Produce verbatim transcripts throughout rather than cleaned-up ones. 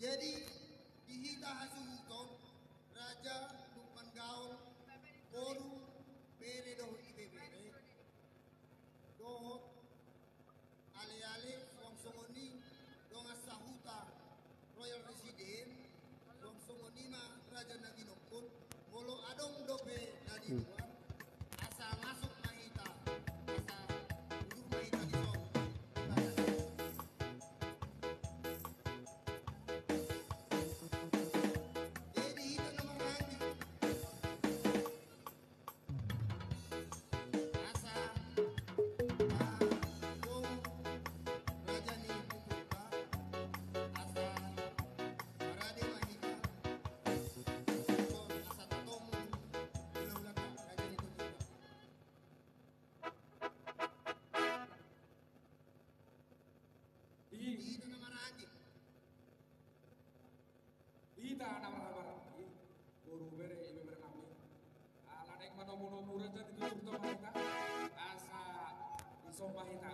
Jadi, di hita hasuhuton, raja, lukman gaol, boru, bere dohot ibebere, dohot aleale, suang songon i dongan sahuta Royal Resident, suang songon i ma raja na ginongkon, molo adong dope na di luar, asa masuk ma hita, asa udur ma hita di son. Jadi hita na marhaji. Asa, ah, dong raja ni Purba, asa marade ma hita, asa tatomu hulahulanta raja ni Purba. Di hita na marhaji. Hita na marhahamaranggi, boru, bere, ibebere nami. Ala naeng manomunomu raja ni tutur ma hita, asa disomba hita.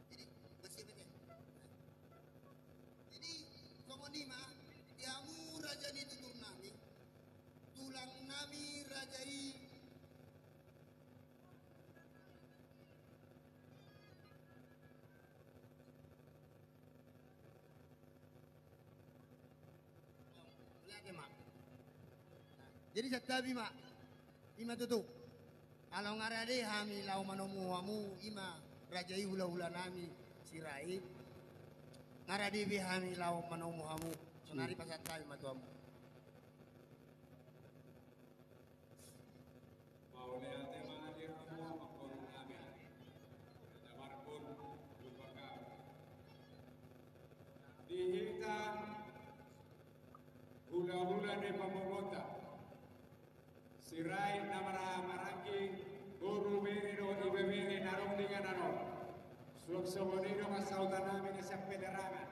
Jadi, masih apa, Cek? Jadi, songon i ma, di hamu raja ni tutur nami, tulang nami raja i. Jadi santabi ma. I ma tutu. Ala nga rade hami laho manomu hamu, i ma raja i hulahula nami Sirait. Nga rade be hami laho manomu hamu. Sonari pasahat hami ma tu hamu. Mauliate ma di hamu amangboru nami. Damar pun lupa kau. Di hita hulahula ni pamomonta, Sirait na marhahamaranggi, boru, bere dohot ibebere na adong di inganan on. Suang songon i do ma sahuta nami na sian Pederangan.